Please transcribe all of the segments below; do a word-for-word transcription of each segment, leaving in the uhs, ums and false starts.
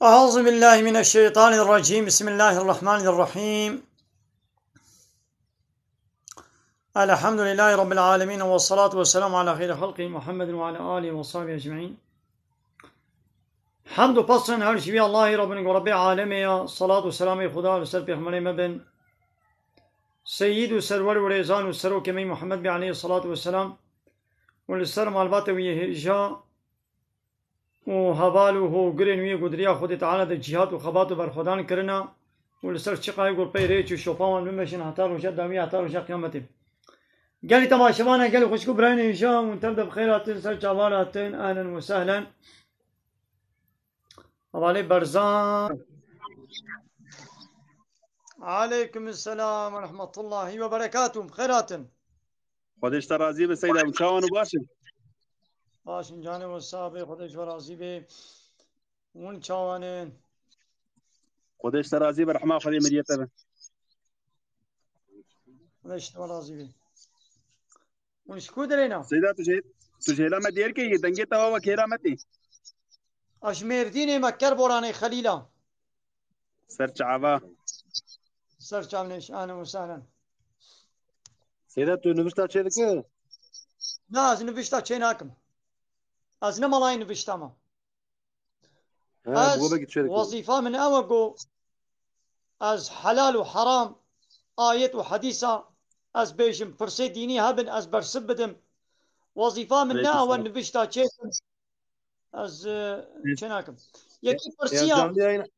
أعوذ بالله من الشيطان الرجيم. بسم الله الرحمن الرحيم. الحمد لله رب العالمين، والصلاة والسلام على خير خلقه محمد وعلى آله وصحبه أجمعين. Hemd û pesn her ji vî Allahî Rabbin ku Rabbê alemê ya, salat û selamê Xuda li ser pêxemberê me bin, seyîd û serwer û rêzan û serokê me Muhammed bê aleyhî salatu ve selam û li ser malbatê wî hêja û heval û hogirên wî ku di riya Xwedê Teala de cîhat û xebat û berxwedan kirina û li ser çiqayê ku pey rêç û şopa wan bimeşin heta roja dawî, heta roja qiyametê. Gelî temaşevana, gelî xwişk û birayên hêja hûn tev de bi xêr hatin, ser çavan hatin, ehlen û sehlen. Hevalê Berzan. Aleykum selam ve rahmetullahi ve berekatuh. Bi xêr hatin. Xwedê ji te razî be Seyda, hûn çawan û baş in? Baş in canê we sax be, Xwedê ji we razî be. Hûn çawan in? Xwedê ji te razî be, rehma Xwedê miriyê te be. Xwedê ji te razî be. Hûn ji ku derê ne? Seyda, tu jê, tu jê hêla me dêr kê yî, dengê te wa wek hêla me tê. Ez ji Mêrdînê me, Kerboranê Xelîla. Ser çava. Ser çavnêş, ahlen û sehlen. Seyda, tu nivişta çê dikî? Na, ez nivişta çê nakim. Ez ne malayê nivişta me. He, Ez, bu belki çelik oldu. Wezîfa min ew e ku ez helal û heram, ayet û hedîsa ez bêjim, pirsê dînî hebin, ez bersiv bidim. Wezîfa min ne ew e nivişta çêkim. Ez, e, çê nakim. Yekî pirsiya,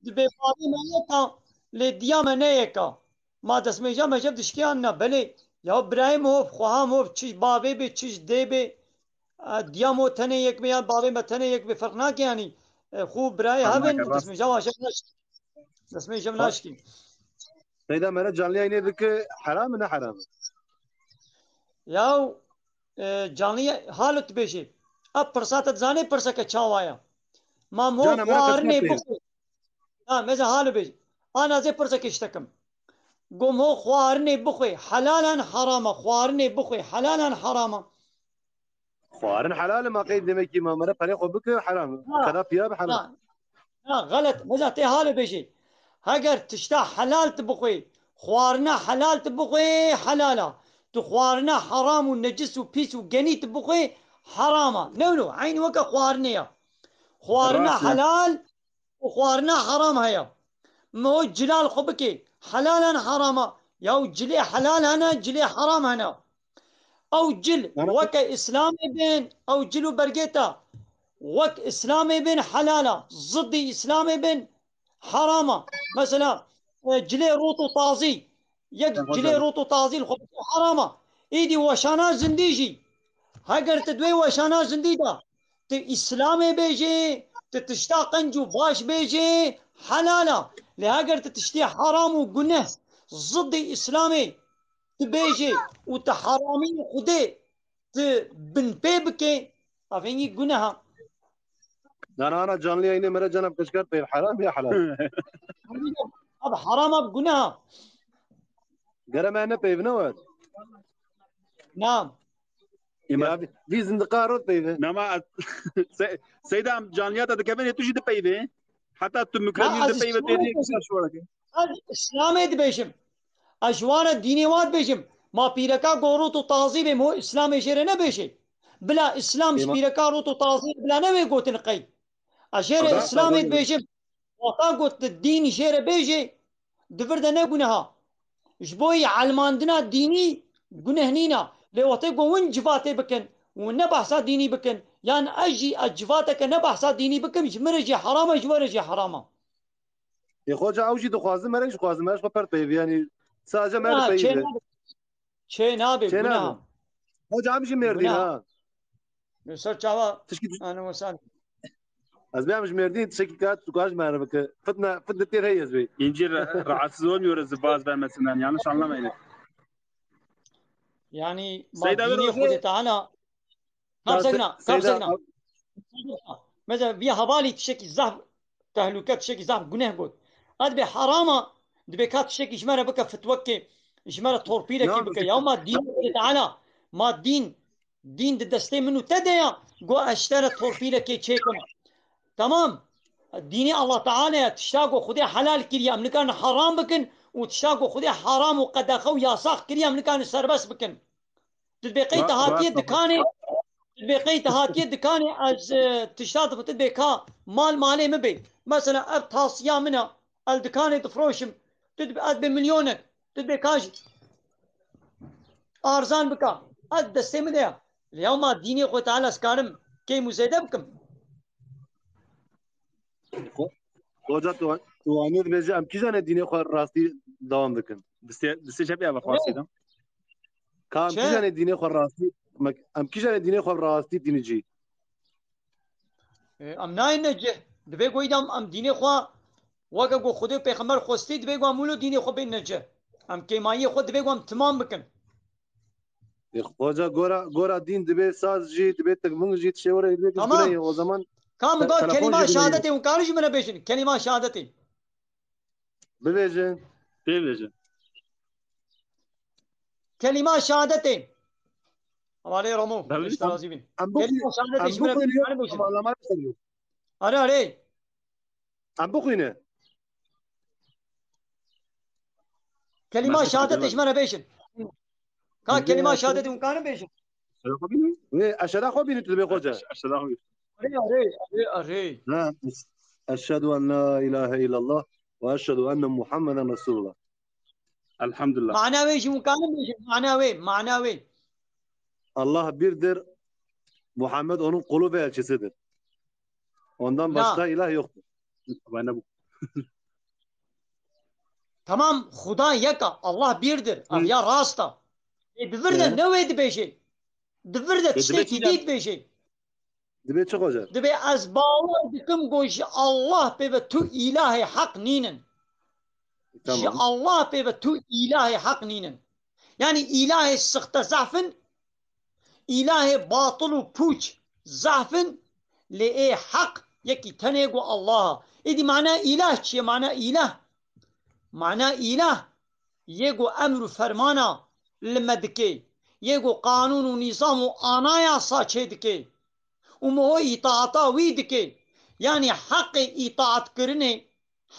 dibê bavê me yek a, lê diya me ne yek a. Ma destmêja me jev dişkiyan ne. Belê, ya birayê me hov, xweha me hov, çi bavê bê, çi dê bê, e, diya me tenê yek bê, yan bavê me tenê yek bê, ferq nake yanî. E, xû birayê hebin, destmêja wa jev naşkî. Destmêja jev naşkî. Seyda, mere canliya yine bike, heram mı, ne heram mı? Yaw, e, canliya halo tu bêjî. A pirsa te zanê pirseke çawa ya? Ma mo xwarinê bixwe. Ha, meze halo bêjî. Ana zê pirseke ştekim. Gom ho xwarinê bixwe, helalan harama, xwarinê bixwe, helalan harama. Xwarin helal e, ma qey demekî ma mere perê xwe bike, heram. Ha. Xera piya be, heram. Ha. Ha, xelet. Meza tê hale bêjê. Heger tişta helal tu bixwê, xwarina helal tu bixwê, helal a. Tu xwarina heram û necis û pîs û genî tu bixwê, heram a. Ne wilo, eynî weke xwarinê ya. Xwarina helal û xwarina heram heye. Me o cilal xwe bikê. Helalan herama. Ya û cilê helal hene, cilê heram hene. Ew cil weke Îslamê bên, ew cil û bergê te wek Îslamê bên helal a. Ziddî Îslamê bên heram a. Mesela, e, cilê rût û tazî. Yek cilê rût û tazî li xwe bikê heram a. Îdî weşana zindî jî. Heger tu di wê weşana zindî de tu Îslamê bêjê, tu tişta qenc û baş bêjê, helal a. Lê heger tu tiştê heram û guneh, ziddî Îslamê tu bêjê û tu heramî Xwedê tu binpê bikê, ev hingî guneh a. Na, na, na, canliya yine mere cana bi qişker peyv, heram ya helal? Abi heram, abi guneh a. Gere me ne peyv ne wet? Na. Ya, vî, vî zindiqa rot peyve. Nama, se-, Seyda, canliya te dikeve, tu jî dipeyve. Heta tu mukredî dipeyve, tê dî kisa şorak. Ez Îslamê dibêjim. Ez ji wan re dînê wan dibêjim. Ma pîreka go rût û tazî bê, mo Îslamê jê re nebêjê. Bila Îslam ji pîreka rût û tazî re bila newê gotin qey. Ez jê re Îslamê dibêjim. Wexta got tu dîn jê re bêjê, di vir de ne guneha. Ji bo yî elmandina dînî guneh nîna. Lê wextê ku hûn civatê bikin, hûn ne behsa dînî bikin, yan ez jî ez civateke ne behsa dînî bikim, ji min re jî heram e, ji we re jî heram e. Ê, xoca ew jî dixwazin, me re jî dixwazin, me ji xwe pert peyvî, yanî sadece me re peyvî. Çê nabe, çê nabe. Hoca em jî Mêrdîn ha. Ser çava. Tişkî, ana wesan. Ez bêm ji Mêrdîn, tiştekî kat tu kaç me re bike. Fitne, fitne têr heye ez bê. İnci ra-, rahatsız olmuyoruz bazı vermesinden. Yanlış anlamayın. Yani, Seyda, maddi Xwedê Teala Kap zegna, kap zegna. Mesela vî hevalî tiştekî zaf tehlûke, tiştekî zaf guneh got. A dibê herama, dibê ka tiştekî ji me re bike fitwekê, ji me re torpîlekê bike. Ya ma dîn Xwedê Teala, ma dîn, dîn di destê min û te de ya, go ez ji te re torpîlekê çêkim. Tamam. Dînê Allah Teala ye, tişta ku Xwedê helal kiriye, em nikarin heram bikin û tişta ku Xwedê heram û qedexe û yasax kiriye, em nikarin serbest bikin. Tu dibê qey Wa- te hatiye wa- dikanê, tu dibê qey te hatiye dikanê, ez, e, tişta dixwe, tu dibê ka mal malê min bê. Mesela ev tasiya min e, ez dikanê difroşim. Tu dibê ez bê milyonek. Tu dibê ka ji arzan bika. Ez destê min de ye. Lê ya ma dînê xwe Teala ez karim kêm û zêde bikim. Xo- Hoca, tu, tu anî dibêje em kîjanê dînê xwe rastî dewam dikin? Distê, distê çepê eve xwasî de. Ka em Çi? Kîjanê dînê xwe rastî, em kîjanê dînê xwe rastî dînî cî? E, em nayên necih. Dibê ku îdam em dînê xwe weke ku Xwedê û Pêxember xwestî, dibê ku em wilo dînê xwe bên necih. Em kêmayiyê xwe dibê ku em timam bikin. E, hoca, gora, gora dîn dibê saz jî, dibê tikmung jî, tişê were dibê Tamam. Guneyê. O zaman Kam te- go telefon kelîma jî guneyê. Şehadetê hûn karin ji min re bêjin. Kelîma şehadetê. Bibêjin. Bibêjin. Kelîma şehadetê. Hevalê Ramo, Belê. Eşta razî bin. Em bixwî- Kelîma şehadetê em ji min re bixwîne, bêjin. Em alama seviyor. Are, are. Em bixwîne. Kelîma şehadetê ji me re bêjin. Ka kelîma şehadetê hûn karin bêjin. Wê eşheda xwe bînî tu dibê xwe ce. Eşheda xwe bînî. Arê, arê, arê, arê. Ha, eş-, eşhedü en la ilahe illallah ve eşhedü enne Muhammeden Resulullah. Elhamdülillah. Mana wê jî hûn karin bêjin. Mana wê, mana wê. Allah birdir. Muhammed onun kulu ve elçisidir. Ondan Na. Başka ilah yoktur. Bana bu. Tamam, Xuda yek e, Allah birdir. Hı. Ev ya rast e. Ê, di vir de Hı. Ne wê dibêje? Di vir de E, tiştekî dibê dî dibêje. Dibê çi hoca? Dibê ez bawer dikim ku ji Allah pê ve tu îlahê heq nînin. Tamam. Ji Allah pê ve tu îlahê heq nînin. Yani îlahê sixte zehf in, îlahê batil û pûç zehf in, lê ê heq yekî tenê ku Allah. Êdî mana îlah çi ye? Mana îlah. Mana îlah yê ku emr û fermana li me dike, yê ku qanûn û nîzam û anayasa çê dike û me ho îtaata wî dike. Yanî heqê îtaatkirinê,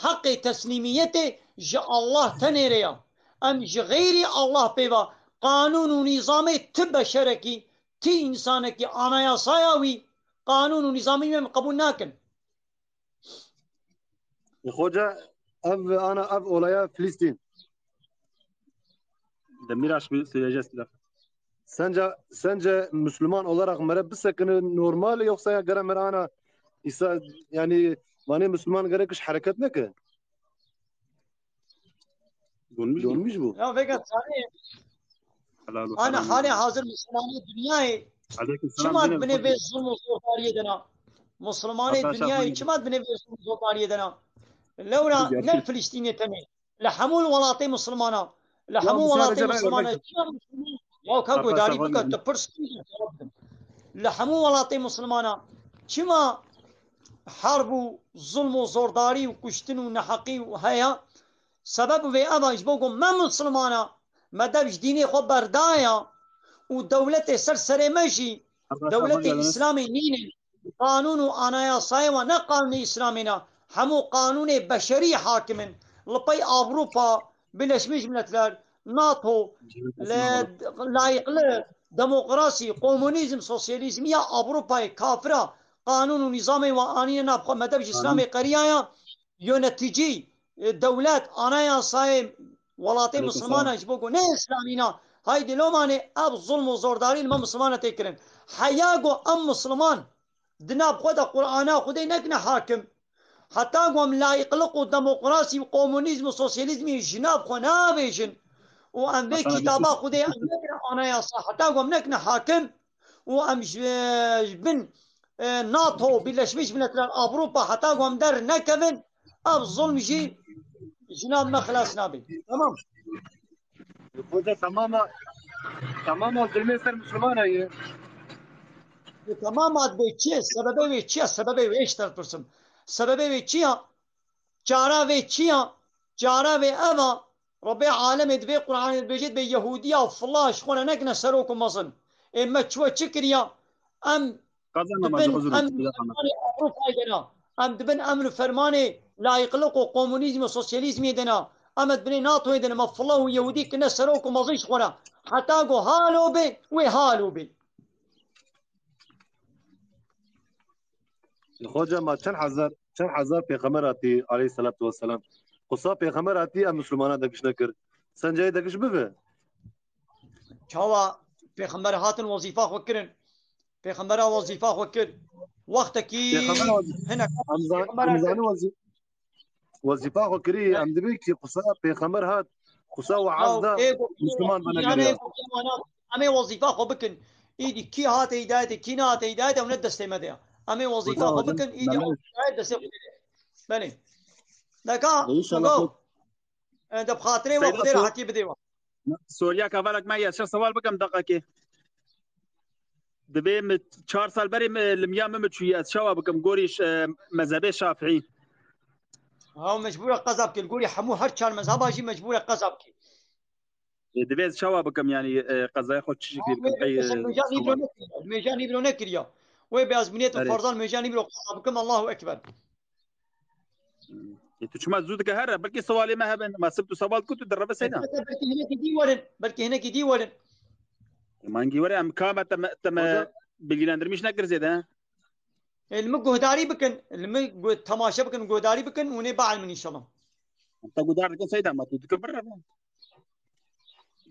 heqê teslîmiyetê ji Allah tenê re ya. Em ji xeyrî Allah pê ve qanûn û nîzamê ti beşerekî, ti însanekî, anayasaya wî, qanûn û nîzamê wî em qebûl nakin. Xoca, ev ana, ev olaya Filistîn. Demîraş bir söyleyeceğiz bir dakika. Sence, sence Müslüman olarak mere bisekine normal yoksa ya gere mere ana İsa, yani vanê Müslüman gerek iş hareket neke? Donmuş mu? Donmuş bu. Ya vega tanê. Helal olsun. Ana halê hazir Müslümanê dinyayê Aleyküm selam, çima dine binê vê zulm û zordariyê de na? Müslümanê dinyayê çima binê vê zulm û zordariyê de na? Lewra ne Filistînê tenê. Li hemû welatê Misilmana, li hemû welatê Misilmana çima Misilman ya ka guhdarî bike, tu pirs li hemû welatê Misilmana çima herb û zulm û zordarî û kuştin û neheqî û heye? Sebeb vê ev e, ji bo ku me Misilmana, me dev ji dînê xwe berdaya û dewletê ser serê me jî dewletê Îslamê nîne. Qanûn û anayasayê wan ne qanûnê Îslamê ne. Hemû qanûnê beşerî hakim in. Li pey Avrupa, Birleşmiş Milletler, NATO, li layıklı, demokrasî, komunîzm, sosyalîzmiya Avrupayê kafira qanûn û nîzamê wan anîne nav xwe. Me dev ji Îslamê qeriyaya, yöneticî, e, dewlet, anayasayê welatê Misilmana ji bo ku ne Îslamî na. Haydî lomanê ev zulm û zordarî li me Misilmana tê kirin. Heya ku em Misilman di nav xwe de Qur'ana Xwedê nekine hakim. Heta ku em layıklık û demokrasî û komunîzm û sosyalîzmî ji nav xwe nabêjin û em vê kitaba Xwedê em nekine anayasa, heta ku em nekine hakim û em ji, ji bin, e, NATO, Birleşmiş Milletler, Avrupa, heta ku em dernekevin, ev zulm jî ji nav me xilas nabe. Tamam. Hoca, tamama, tamama zulmê ser Misilmana ye. E, tamama dibê çi ye? Sebebê wê çi ye? Sebebê wê ji te pirsim. Sebebê wê çi ye? Çara vê çi ye? Çara vê ev e. Rebê alemê dibê Qur'anê dibêje dibê Yehudiya fila ji xwe re nekine serok û mezin. Ê me çi we çi kiriya? Em dibin, em Ewropayê de ne. Em dibin emr û fermanê layîqliq û komunîzm û sosyalîzmê de ne. Em ê dibinê NATOyê de ne. Me file û yehûdî kirine serok û mezin ji xwe re. Heta ku halo bê, wê halo bê. Xoca, ma çend hezar, çend hezar pêxember hatî aleyhisselatu vesselam. Qisa pêxember hatî, em misilmana degiş nekir. Sence degiş bibe? Çawa pêxember hatin wezîfa xwe kirin? Pêxembera wezîfa xwe kir. Wextekî Pêxember wezî-, hinek em zan-, pêxember em hatin. Zanî wezî-, wezîfa xwe kirî, em dibê ki qisa pêxember hat, qisa weaz da, ê go-, Müslüman bana yanê geliyor. Go-, em ê wezîfa xwe bikin. Îdî kî hate hidayetê, kî nehate hidayetê, ew ne destê me de ya. Em ê wezîfa xwe bikin, îdî ew hidayet destê xwe de. Belê. Deka, inşallah. Go. E, de bi xatirê we Xwedê rehetî bidê we. Soriyek hevalek me ye, şeş sewal bikim deqekê. Dibê min çar sal berê min limya min çûye, ez çawa bikim gorî, e, mezhebê Şafîî? Ha, mecbûr e qeza bikî. Li gorî hemû her çar mezheba jî mecbûr e qeza bikî. Ê, divê ez çawa bikim, yanî, e, qezaya xwe çi şeklî bikim? Ey, e, Mêja nîvro nekiriya. Mêja nîvro nekiriya. Wê bê ez binêt û Erê. Farzan mêja nîvro qeza bikim. Allahu Ekber. Ê, tu çima zû dike here? Belkî sewalê me hebin. Ma sib tu sewal ku tu direve seyda. Belkî hinekî dî werin. Belkî hinekî dî werin. Mangî were em ka me te me, te me Hocam. Bilgilendirmiş nekir zêde, he? Ê, li min guhdarî bikin. Li min gu-, temaşe bikin, guhdarî bikin. Hûn ê bielmin inşallah. Te guhdar dikin seyda, ma tu dike bireve.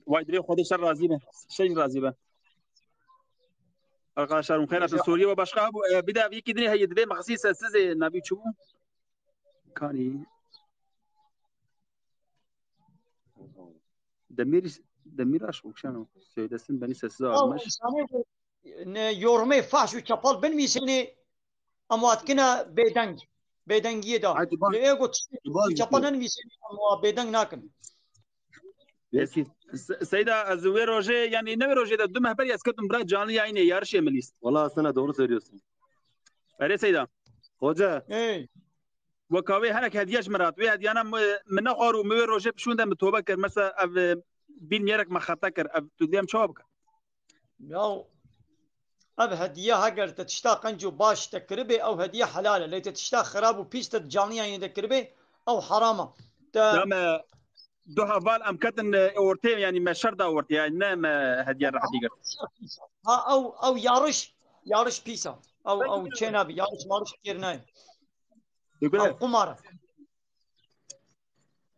Vay divê Xwedê ser razî be. Şey razî be. Arkadaşlar, hûn xeyr hatin. Soriye ve başka bu. E, bir de yekî dinê heye, divê mexsî sessiz ê, navî çi bû? Kanî. Demir, Demiraş Okşano. Söylesin beni sessiz almış. Ne, yorumê fahş û çepal binivîsînê, em wat kine bêdeng. Bêdengiyê de. Li ê got çepal nenivîsînê, em wa bêdeng nakin. Belkî. Se-, Seyda, ez wê rojê, yanî ne wê rojê de du meh berî ez ketim bira canlı yayınê, yarışê min lîst. Vallahi sana doğru söylüyorsun. Erê Seyda. Hoca. Ey. Weka wê hinek hediye ji min re hat. Wê hediyana mi, mi nexwar û mi wê rojê pişûn de mi tobe kir. Mesela ev, e, bilmeyerek me xete kir. Ev tu diyem çawa bike? Ya ev hediye heger te tişta qenc û baş te kiribê, ew hediye helal e. Lê te tişta xirab û pîs te canî yanî de kiribê, ew heram e. Te Ya me du heval em ketin, e, ortê, yanî me şer da ortê, yanî ne me hediye rehetî girt. Ha, ew, ew yarış, yarış pîs e. Ew, ew çê nabî, yarış marış kêr nayê. Dibê. Ew qumar e.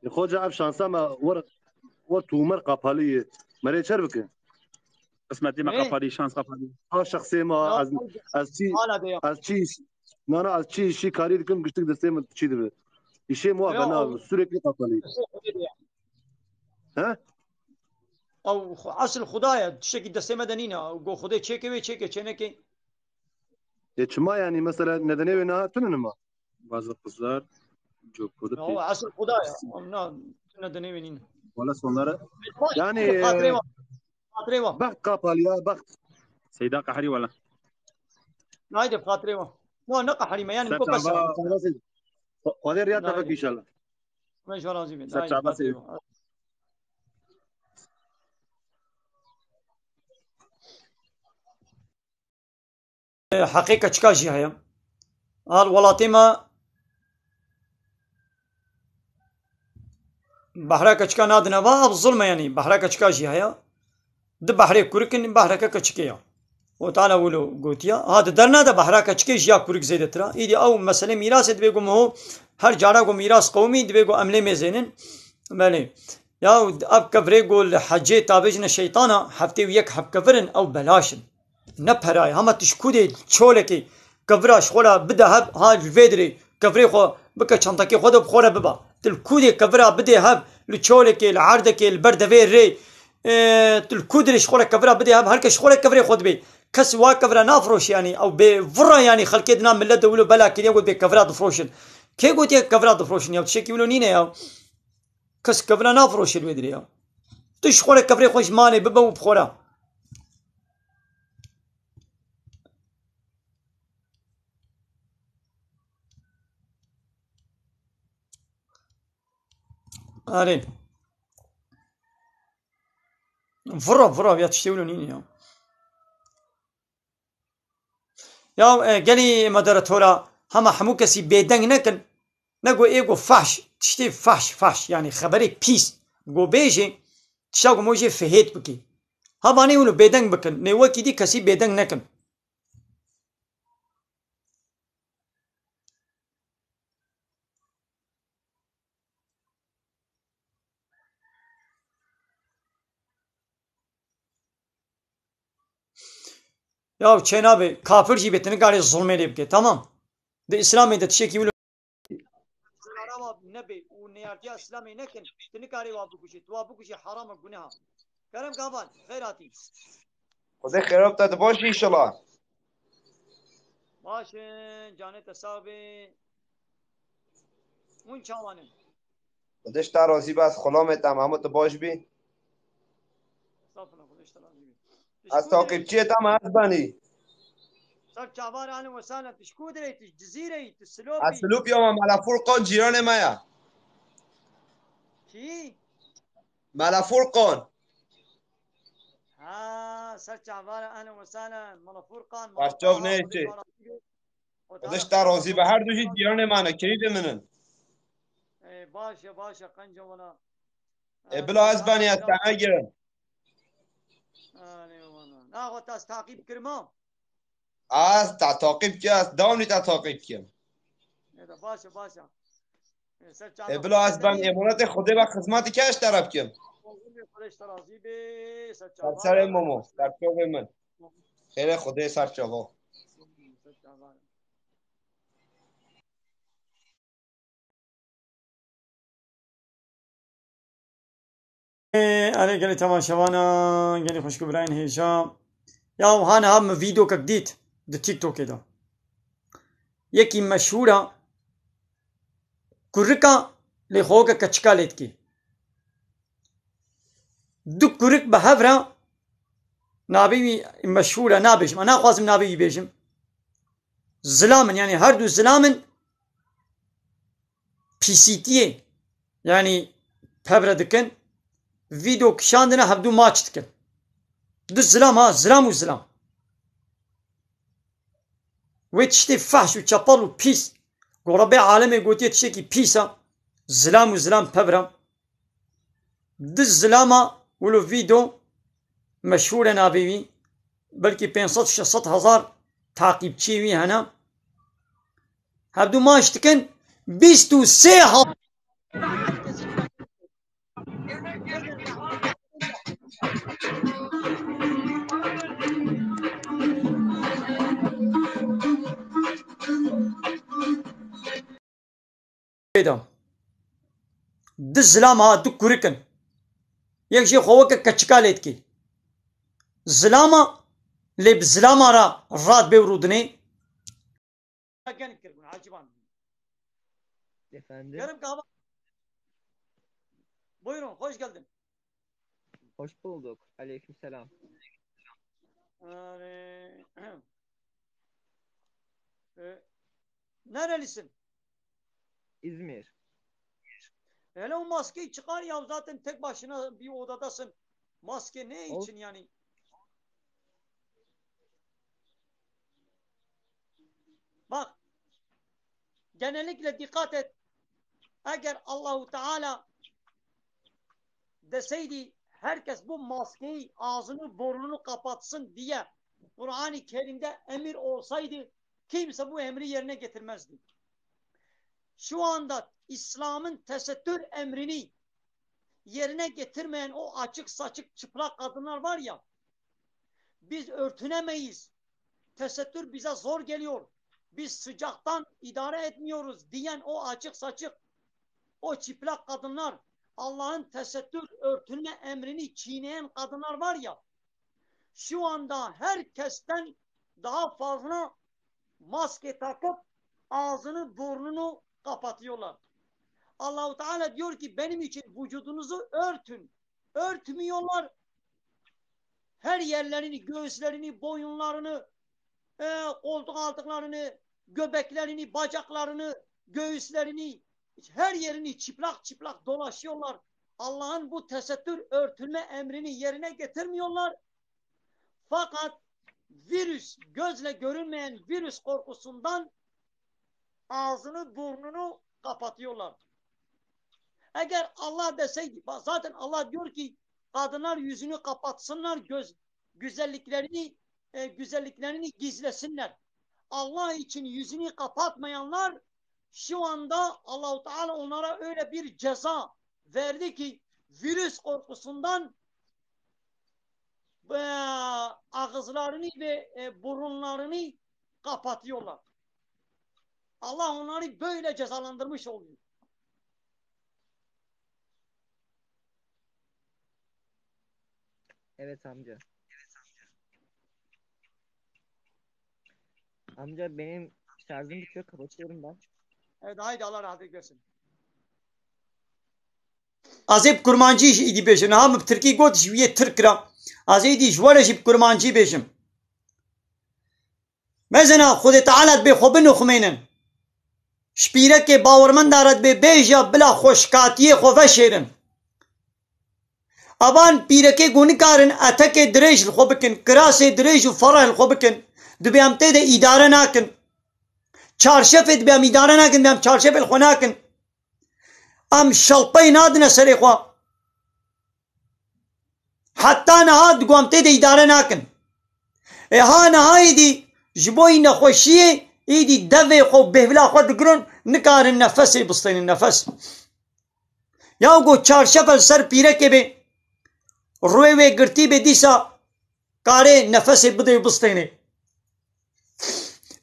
Ê, Xoca, ev şansa me wer, wer tûmer qapalî ye. Me rê çer bike? Qismetê me Ê? Qapalî, şans qapalî. Ha şexsê me, Ya, ez, ez çi, hala de ya. Ez çi iş, na, na, ez çi işî karî dikim, giştik destê min çi dibe. Îşê me Ya, bena, ew sürekli qapalî. He? Ew xu-, esil Xuda ye, tiştekî destê me de nîne. Go Xudê çêke wê çêke, çêneke. E, çima yani mesela nedenê wê niha tune nima? Bazı kızlar çok kötü Ya, bir o esil Xuda ye. Em na, tune denê wê nîne. Wala sonlara Baş, yani, xatirê e, wa. Xatirê wa. Bext kapalı ya, bext. Seyda qehrî wala. Haydi xatirê wa. No, ne qehrî me, yani Ser bu kaşa. çava. Xwedê riya te Haydi. Bek inşallah. Me ji razî bin. Ser Haydi çava xatirê seyda. Wa. Heqê keçika jî heye. Hal welatê me behra keçika nadine va, ev zulm e, yanî behra keçika jî heye. Di behrê kurik in, behreke keçikê ya. O Teala wilo gotiya. Ha, di derna de behra keçikê jî ya kurik zêdetir a. Îdî ew mesele mîrasê dibê ku miho her cara ku mîras qewimî dibê ku em lê mêzênin. Belê. Ya ev kevirê ku li hecê tavêjine şeytana, heftê û yek heb kevir in, ew belaş in. Ne perayê. Hema tu ji kûdê çolekê kevira ji xwe re bide hev, ha li vê dirê kevirê xwe bike çantakê xwe de bi xwe re biba. Tu li kûdê kevira bidê hev, li çolekê, li erdekê, li ber devê rê, e, tu li kû dirê ji xwe re kevira bidê hev, her kes ji xwe re kevirê xwe dibê. Kes wa kevira nafiroşe, yanî ew bê vira, yanî xelkê dina millet de wilo bela kiriye got bê kevira difiroşin. Kê gotiye kevira difiroşin ya? Tiştekî wilo nîne ya. Kes kevira nafiroşe li wê dirê ya. Tu ji xwe re kevirê xwe ji malê bibe û bi xwe re. Arê. Vira, vira, ya tiştê wilo nîne ya. Ya, e, gelî moderatora, Hema hemû kesî bêdeng nekin. Nego ê go fahş, tiştê fahş, fahş, yanî xeberê pîs. Go bêjê, tişta go mo jê fihêt bikî. Hevanê wilo bêdeng bikin. Nê wekî dî kesî bêdeng nekin. Ya çênabe, kafir jî bê, tu nikarê zulmê lê bike, tamam. Di Îslamê de tiştekî wilo. Araba nebe û neyartiya Îslamê nekin, tu nikarê wa bikujî, tu wa bikujî harama guneha. Kerem Gavan, xeyr hatî. Xwedê xêra bide, tu baş î înşallah. Baş in, canê te sax be. Hûn çawan in? Xwedê ji te razî be, ez xulamê te, Mehmûd, tu baş bî. Estağfurullah, Xwedê ji te razî be. Ez taqîbçiyê te me, ez benî. Ser çavar, ahlen we sahlen, tu ji ku dirê, tu ji Cizîrê yî, tu Silopî? Ez Silopî ya me, Mela Furqan cîranê me ye. Kî? Mela Furqan. Ha, ser çavara, ehlen we sehlen. Mala Furqan, mala Berçav Taha, neyê Xwedê çê. Xwedê ji te razî be. Her du jî cîranê me ne, kirîdê min in. Ê, baş e, baş e, qenco wala. Ê, bila ez benî, ez te negirim. Anê wala. Na, xwe te ez taqîb kirma. Ez te taqîb dikim, ez dewamlî te taqîb dikim. Ê de baş e, baş e. Ê, ser çava Ê, bila ez ben êmonetê Xwedê ve xizmetî ke ez te re bikim. Xwedê ji te razî be, ser çava. Ser serê Momo, ser çavê min. Xêrê Xwedê ser çava. Ser çava. Erê gelê temaşevana, gelê xweşik û birayên hêja. Ya hane ha min vîdeokek dît di TikTokê de. Yekî meşhûr e, kurika lê xwe weke keçika lê dikî. Du kurik bi hev re navê wî meşhûr e, nabêjim. Ez naxwazim navê wî bêjim. Zilam in, yanî her du zilam in pîsîtiyê, yanî pevre dikin, vîdeo kişandine hevdu maç dikin. Du zilam ha, zilam û zilam. Wê tiştê fehş û çepel û pîs. Ku Rebê alemê gotiye tiştekî pîs e, zilam û zilam pevre. Di zilama wilo vîdo meşhûr e navê wî. Belkî pênc sed şeş sed hezar taqîbçiyê wî hene. Hevdu maç dikin bîst û sê ha-, Pêda. Du zilam ha, du kurik in. Yek jê xwe weke keçika lê dikê. Zilama, lê bi zilama re rat bê û rûdinê. Efendim? Yarım kahve. Buyurun, hoş geldin. Hoş bulduk. Aleykümselam. Yani, e, nerelisin? İzmir. Hele o maskeyi çıkar ya, zaten tek başına bir odadasın. Maske ne için yani? Bak, genellikle dikkat et. Eğer Allahu Teala deseydi, herkes bu maskeyi, ağzını, burnunu kapatsın diye Kur'an-ı Kerim'de emir olsaydı, kimse bu emri yerine getirmezdi. Şu anda İslam'ın tesettür emrini yerine getirmeyen o açık saçık çıplak kadınlar var ya, "Biz örtünemeyiz. Tesettür bize zor geliyor. Biz sıcaktan idare etmiyoruz," diyen o açık saçık, o çıplak kadınlar, Allah'ın tesettür, örtünme emrini çiğneyen kadınlar var ya, şu anda herkesten daha fazla maske takıp ağzını, burnunu kapatıyorlar. Allahu Teala diyor ki, "Benim için vücudunuzu örtün." Örtmüyorlar. Her yerlerini, göğüslerini, boyunlarını, e, koltuk altlıklarını, göbeklerini, bacaklarını, göğüslerini, her yerini çıplak çıplak dolaşıyorlar. Allah'ın bu tesettür, örtünme emrini yerine getirmiyorlar. Fakat virüs, gözle görünmeyen virüs korkusundan ağzını burnunu kapatıyorlar. Eğer Allah deseydi, bak zaten Allah diyor ki kadınlar yüzünü kapatsınlar, göz, güzelliklerini e, güzelliklerini gizlesinler. Allah için yüzünü kapatmayanlar şu anda Allahu Teala onlara öyle bir ceza verdi ki virüs korkusundan e, ağızlarını ve e, burunlarını kapatıyorlar. Allah onları böyle cezalandırmış oluyor. Evet amca. Amca benim şarjım bitiyor, kapatıyorum ben. Evet, haydi Allah rahatlık versin. Ez ê bi kurmancî jî îdî bêjim. Niha min bi tirkî got, ji wî yê tirk kira. Ez ê îdî ji we re jî bi kurmancî bêjim. Mezina Xwedê Teala dibê xwe binixumênin. Ji pîrekê bawermenda re dibê bêje bila xweşkatiyê xwe veşêrin. Evan pîrekê ku nikarin etekê dirêj li xwe bikin, kirasê dirêj û fereh li xwe bikin, dibê em tê de îdare nakin. Çarşefê dibê em îdare nakin, dibê em çarşefê li xwe nakin. Em şelpey nadine serê xwe. Heta niha digo em tê de îdare nakin. Ê ha niha êdî ji bo yî nexweşiyê êdî devê xwe û bêhvila xwe digirin, nikarin nefesê bistênin, nefes. Ya go çarşefe li ser pîrekê bê, rûyê wê girtî bê, dîsa karê nefesê bidê û bistênê.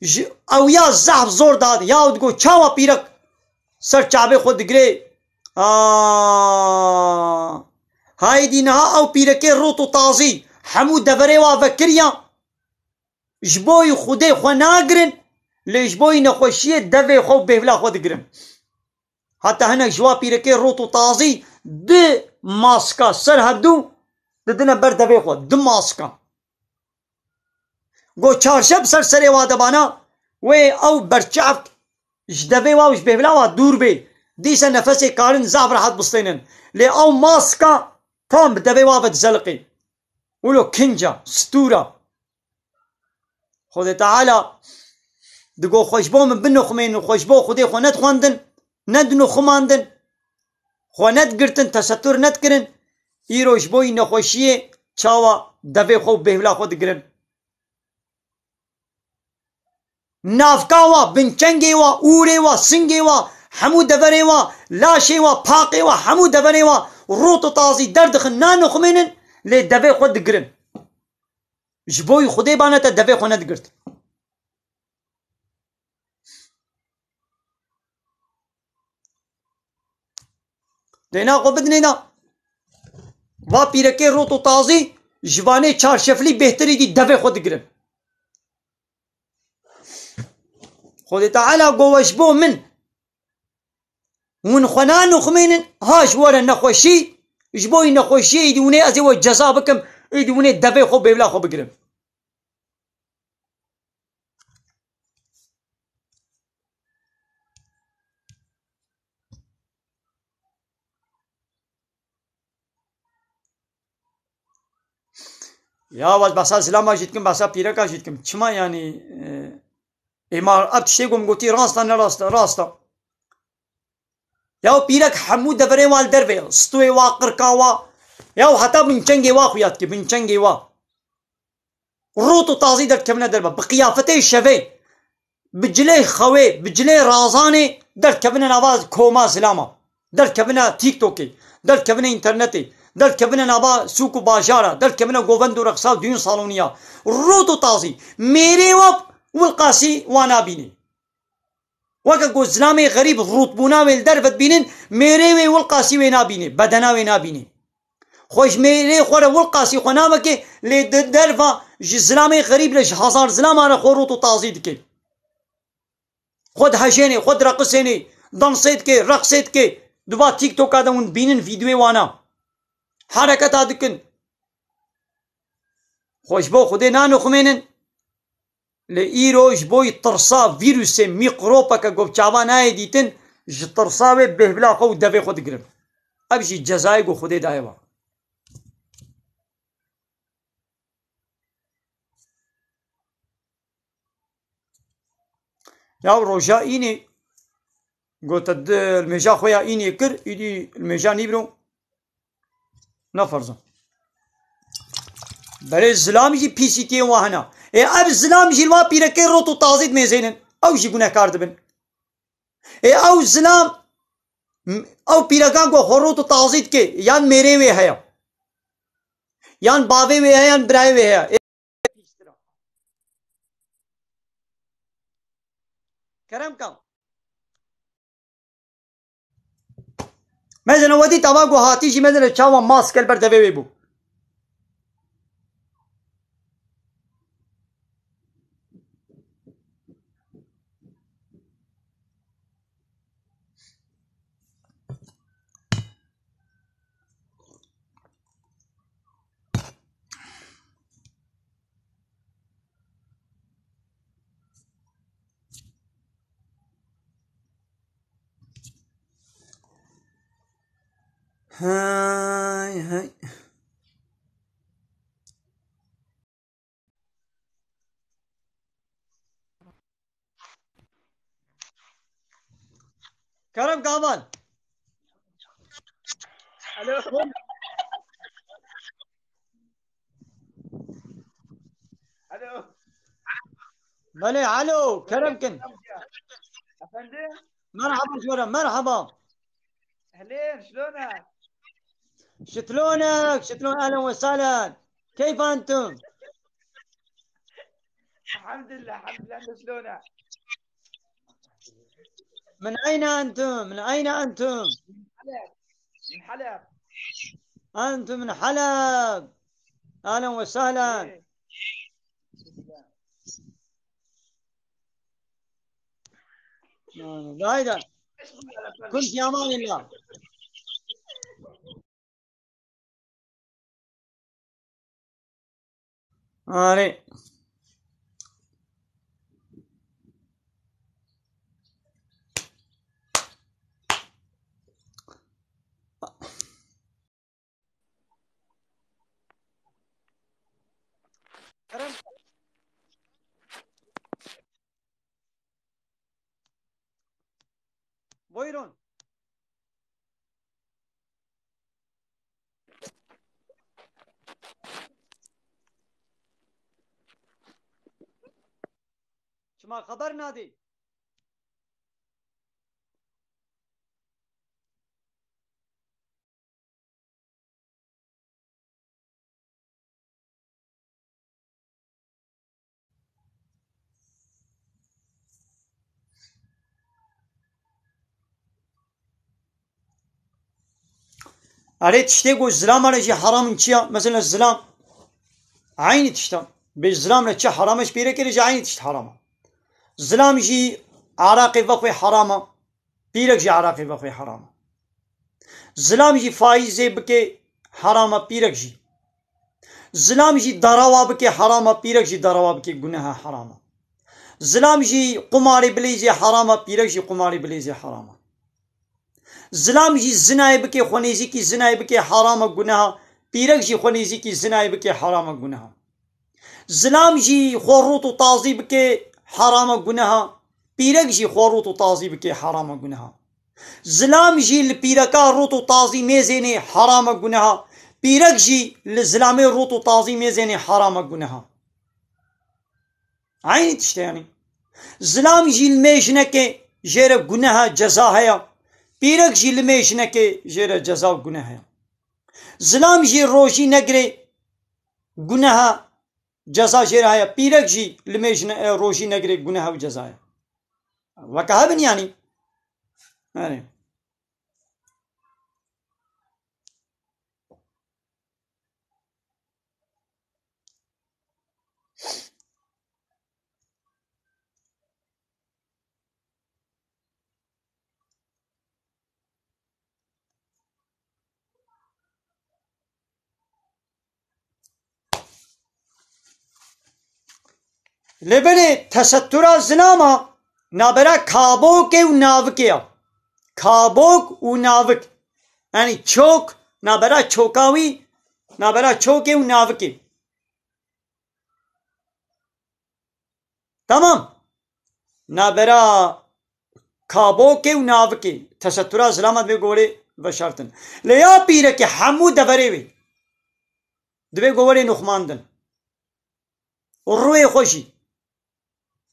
Ji ew ya zehf zor dadi. Ya digo çawa pîrek ser çavê xwe digirê. Aa. Haydî niha ew pîrekê rût û tazî hemû deverê wa vekiriya. Ji bo yî Xwedê xwe nagirin, lê ji bo yî nexweşiyê devê xwe û bêhvila xwe digirin. Heta hinek ji wa pîrekê rût û tazî di maska ser hevdû didine ber devê xwe. Di maska. Go çarşe bi ser serê wa de bana, wê ew berçavk ji devê wa û ji bêhvila wa dûr bê. Dîse nefesê karin zaf rehet bistênin. Lê ew maska tam bi devê wa ve dizeliqê. Wilo kinca, stûra. Xwedê Teala digo xwe ji bo min binixumênin, xwe ji bo Xwedê xwe nedixwendin, nedinixumandin, xwe nedigirtin, tesetur nedikirin, îro ji bo yî nexweşiyê çawa devê xwe û bêhvila xwe digirin. Navka wa, binçengê wa, ûrê wa, singê wa, hemû deverê wa, laşê wa, paqê wa, hemû deverê wa rût û tazî derdixin, nanixumênin, lê devê xwe digirin. Ji bo yî Xwedê bane te devê xwe nedigirt. Dêna xwe bidinê na. Va pîrekê rot û tazî ji vanê çarşeflî bêhtirî dî devê xwe digirin. Xwedê Teala go we ji bo min. Hûn xwe nanixumênin, ha ji we re nexweşî, ji bo yî nexweşiyê îdî hûnê ez ê we ceza bikim, îdî hûnê devê xwe bêvla xwe bigirin. Ya, ez behsa zilama jî dikim, behsa pîreka jî dikim. Çima yanî, e, ê ma ev tiştê ku min gotî rast e, ne rast e, rast e. Ya pîrek hemû deverê wa li derve ye. Stûyê wa, qirka wa. Ya heta binçengê wa xuya dike, binçengê wa. Rot û tazî derdikevine derve. Bi qiyafetê şevê, bi cilê xewê, bi cilê razanê derdikevine nava koma zilama. Derdikevine TikTokê, derdikevine înternetê, derdikevine nava sûk û bajara, derdikevine govend û reqsa û diyûn saloniya. Rot û tazî. Mêrê we wilqasî wa nabînê. Weke ku zilamê xerîb rûtbûna wê li derve dibînin, mêrê wê wilqasî wê nabînê, bedena wê nabînê. Xwe ji mêrê xwe re wilqasî xwe naveke, lê di derva ji zilamê xerîb re, ji hezar zilama re xwe rût û tazî dike. Xwe dihejênê, xwe direqisênê, dansê dike, reqsê dike. Di va TikToka de hûn dibînin vîdyoyê wana. Hereketa dikin. Xwe ji bo Xwedê nanixumênin. Lê îro ji bo yî tirsa vîrusê, mîkropeke ku bi çavan nayê dîtin, ji tirsa wê bêhvila xwe û devê xwe digirin. Ev jî cezayê ku Xwedê daye we. Ya roja înê Gote di, li mêja xwe ya înê kir, îdî li mêja nîvro. Ne ferz e. Belê zilam jî pîsîtiyê wa hene. Ê ev zilam jî li wa pîrekê rot û tazî dimêzênin. Ew jî gunehkar dibin. Ê ew zilam, m-, ew pîrekan ku xwe rot û tazî dike, yan mêrê wê heye. Yan bavê wê heye, yan birayê wê heye. Ê, kerem ka. Mezene wedî tava ku hatî jî mezene çawa maske li ber devê wê bû. Hay hay. Kerem Kamal. Alo. Alo. Belê, alo, kerem kin. Efendim? Merhaba, jora, merhaba. Ehlên, şlona? Şitlonuk, şitlon, ehlen ve sahlen. Keyf entum? Elhamdülillah, elhamdülillah, şlona? Min eyne entum? Min eyne entum? Min Halep. Min Halep. Entum min Halep. Ehlen ve sahlen. Ee. Haydi. Kun fi amanillah. Arê. Buyurun. Çima xeber nadî? Erê, tiştê ku zilama re jî heram in çi ya? Mesela zilam eynî tişt e. Bê zilam re çi heram e, ji pîrekê re jî eynî tişt heram e. Zilam jî eraqê vexwê heram e. Pîrek jî eraqê vexwê heram e. Zilam jî faîzê bike heram e, pîrek jî. Zilam jî darawa bike heram e, pîrek jî darawa bike guneha heram e. Zilam jî qumarê bileyzê heram e, pîrek jî qumarê bileyzê heram e. Zilam jî zinayê bike, xwe nêzîkî zinayê bike heram e, guneha. Pîrek jî xwe nêzîkî zinayê bike heram e, guneha. Zilam jî xwe rût û tazî bike, heram e, guneha. Pîrek jî xwe rût û tazî bike, heram e, guneha. Zilam jî li pîreka rût û tazî mêzênê, heram e, guneha. Pîrek jî li zilamê rût û tazî mêzênê, heram e, guneha. Eynî tişt e yanî. Zilam jî li mêj neke, jê re guneha, ceza heye. Pîrek jî li mêj neke, jê re ceza û guneh heye. Zilam jî rojî negire, guneha, ceza jê re heye. Pîrek jî li mêj ne, e, rojî negire, guneha û ceza ye. Weke hebin yanî. Erê. Lê belê tesettûra zilama nabera kabokê û navikê ya. Kabok û navik. Yanî çok, nabera çoka wî, nabera çokê û navikê. Tamam. Nabera kabokê û navikê. Tesetura zilama divê gorê veşartin. Lê ya pîrekê hemû deverê wê divê go werê nuxmandin. Rûyê xwe jî.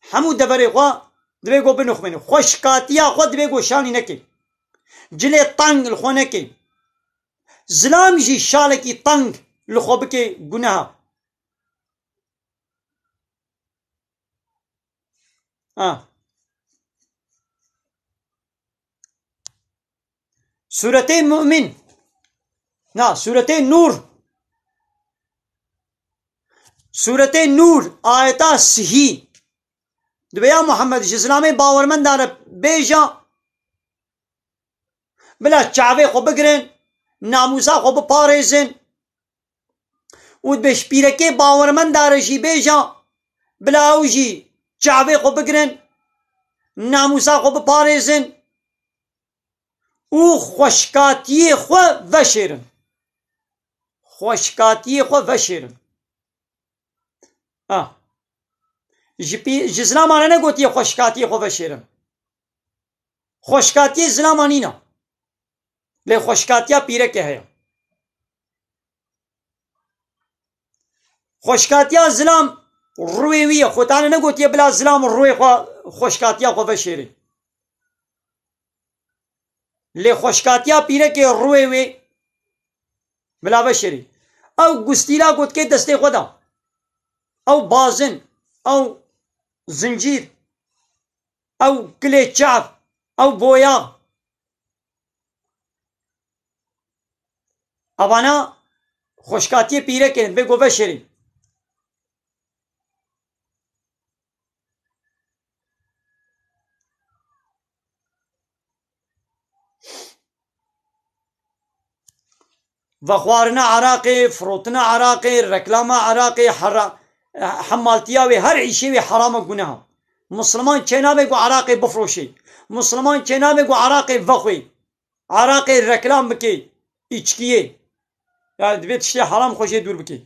Hemû deverê xwe divê go binixwîne. Xweşkatiya xwe divê go şanî neke. Cilê teng li xwe neke. Zilam jî şalekî teng li xwe bike guneha. Ha. Sûretê Mu'min. Na, Sûretê Nûr. Sûretê Nûr, ayeta sihî. Dibê ya Muhammed, ji zilamê bawermenda re bêje, bila çavê xwe bigirin, namûsa xwe biparêzin. Û dibê ji pîrekê bawermenda re jî bêje, bila ew jî çavê xwe bigirin, namûsa xwe biparêzin û xweşkatiyê xwe veşêrin. Xweşkatiyê xwe veşêrin. Ah. Ji pî-, ji zilaman re negotiye xweşkatiyê xwe veşêrin. Xweşkatiyê zilama nîne. Lê xweşkatiya pîrekê heye. Xweşkatiya zilam rûyê wî ye. Xwe tane negotiye bila zilam rûyê xwe, xweşkatiya xwe veşêrê. Lê xweşkatiya pîrekê rûyê wê bila veşêrê. Ew gustîla gotkê destê xwe de. Ew bazin, ew zincîr, ew kilê çav, ew boyax. Evana xweşkatiyê pîrekê ne, divê go veşêrî. Vexwarina Iraqê, firotina Iraqê, reklama Iraqê, hera-, hemaltiya wê, her îşê wê heram e, guneha. Misliman çênabe ku Iraqê bifroşê. Misliman çênabe ku Iraqê vexwê. Iraqê reklam bike îçkiyê. Yani divê tiştê heram xwe jê dûr bike.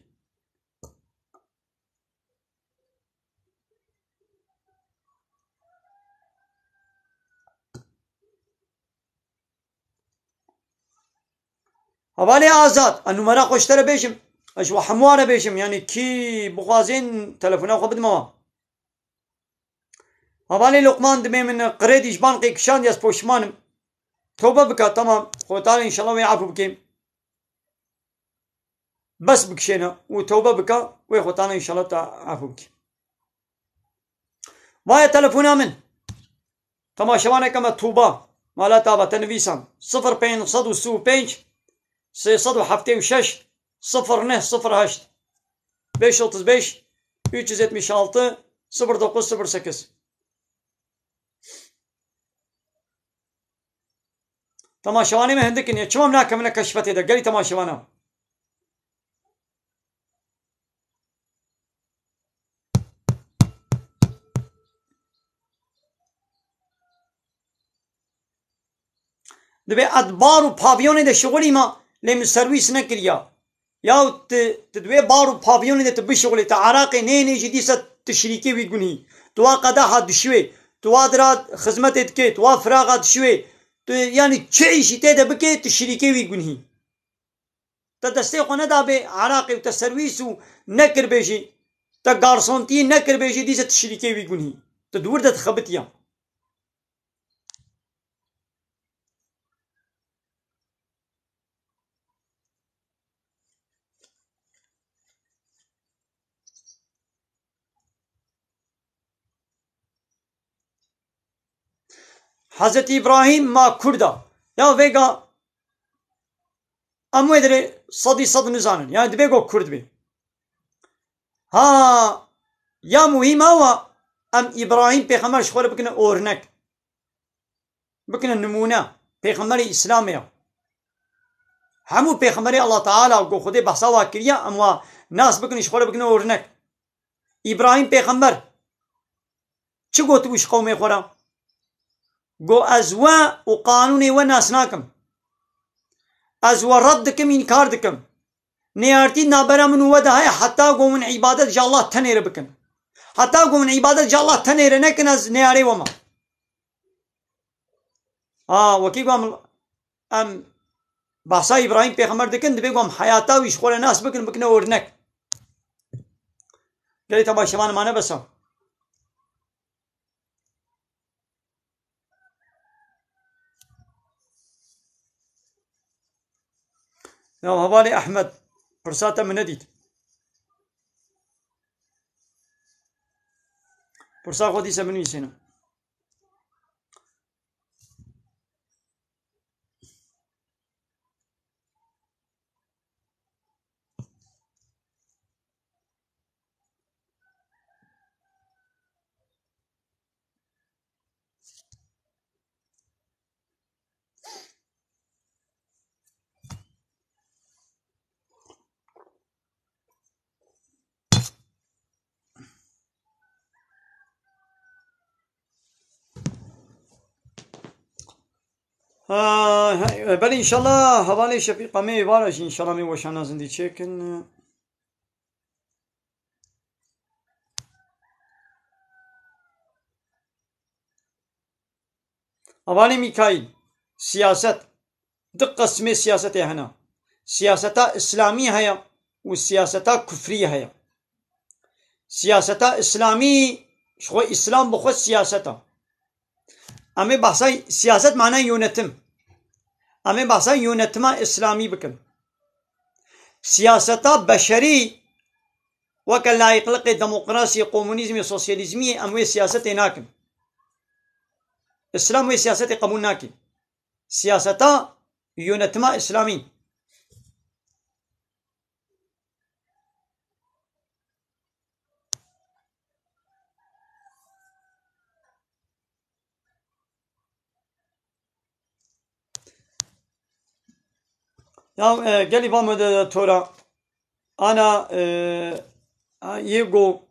Hevalê Azad, ez numara xwe ji te re bêjim. Ez ji we hemû re bêjim. Yani kî bixwazên telefona xwe bidime wan. Hevalê Lokman, dibê min qirêdî ji bankê kişandiye, ez poşman im. Tewbe bike, tamam. Xwedê Teala înşallah wê efû bike. Bes bikişêne û tewbe bike, wê Xwedê Teala înşallah te efû bike. Vaye telefona min. Temaşevaneke me Tuba, mala te ava, te nivîsan. Sifir pênc sed û sî û pênc, sê sed û heftê û şeş, sifir neh sifir heşt. Beş otuz beş, üç yüz yetmiş altı, sıfır dokuz sıfır sekiz. Temaşevanê me hindik in, ya çima em nakevine keşfetê de, gelî temaşevana. Dibê ez bar û pavyonê de şixulî ma, lê min serwîs nekiriya. Ya tu, tu di wê bar û pavyonê de tu bişixulî, tu Iraqê nênê jî dîsa tu şirîkê wî gunhî. Tu wa qedaha dişiwê, tu wa dira xizmetê dikê, tu wa firaxa dişiwê. Tu, yani çi îşî tê de bikê, tu şirîkê wî gunhî. Te destê xwe nedabê Iraqê û te serwîs û nekirbê jî, te garsontiyî nekirbê jî, dîsa tu şirîkê wî gunhî. Tu di wir de dixebitiya. Hezretî Îbrahîm ma Kurd a. Ya vêga em wê dirê sedî sed nizanin. Yani divê go Kurd bê. Ha, ya muhîm ew e, em Îbrahîm pêxember ji xwe re bikine ornek. Bikine nimûne. Pêxemberê Îslamê ya. Hemû pêxemberê Allah Teala ku Xwedê behsa wa kiriye, em wa nas bikin, ji xwe re bikine ornek. Îbrahîm pêxember çi gotibû ji qewmê xwe re? Got, ez we û qanûnê we nas nakim. Ez we red dikim, înkar dikim. Neyartî nabera min û we de heye heta ku min îbadet ji Allah tenê re bikin. Heta ku min îbadet ji Allah tenê re nekin, ez neyarê we me. A, wekî ku em, em behsa Îbrahîm Pêxember dikin, divê ku em heyata wî ji xwe re nas bikin, bikine örnek. Gelê temaşevanê me nebesa. Ya hevalê Ehmed, pirsa te min nedît. Pirsa xwe dîse binivîsîne. Ha, ha, belê înşallah hevalê Şefîqa me êvara jî înşallah me weşana zindî çêkin. Hevalê Mîkaîl, siyaset. Du qismê siyasetê hene. Siyaseta îslamî heye û siyaseta kufrî heye. Siyaseta îslamî, ji xwe îslam bi xwe siyaset e. Em ê behsa siyaset mana yönetim. Em ê behsa yönetima îslamî bikin. Siyaseta beşerî weke layîqliqê, demokrasiyê, komunîzmê, sosyalîzmiyê em wê siyasetê nakin. Îslam wê siyasetê qebûl nake. Siyaseta yönetima îslamî. Ya, e, gelî va moderatora, ana, e, a, yê go-,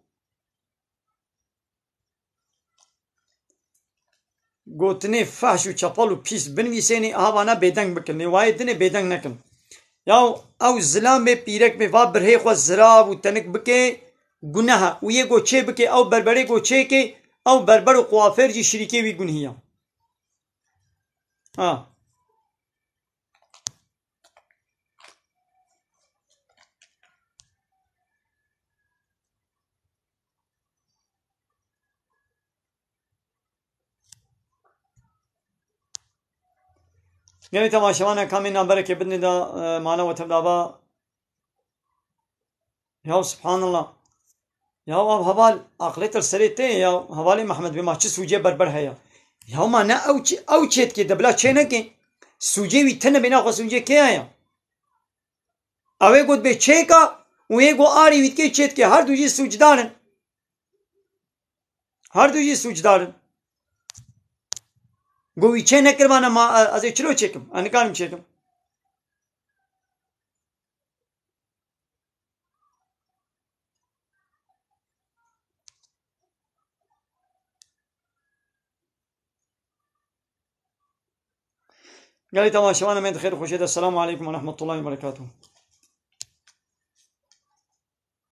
gotinê fehş û çepel û pîs binivîsênê, ha vana bêdeng bikin. Lê wayê dinê bêdeng nekin. Ya ew zilamê pîrek bê va birhê xwe zirav û tenik bike, guneh e. Û yê go çê bike, ew berberê go çêke, ew berber û kuafêr jî şirîkê wî gunhî ye. Ha. Gelê temaşevanan, kamê namberekê bidinê de, e, mane we tevdaba. Ya subhanallah. Ya ev heval aqlê te li serê tê ya, hevalê Mehmed bê, ma çi sûcê berber heye? Ya ma ne ew çi, ew çêdikê de bila çê neke. Sûcê wî tine bê, naxwe sûcê kê heye? Ew ê got bê çêka û yê got arê wî dikê çê dikê. Her du jî sûcdar in. Her du jî sûcdar in. Got wî çê nekiribana ma, e, ez ê çilo çêkim? Ez nikarim çêkim. Gelî temaşevanê me di xêr û xweşiyê de. Selamu aleykum ve rahmetullahi ve berekatuhu.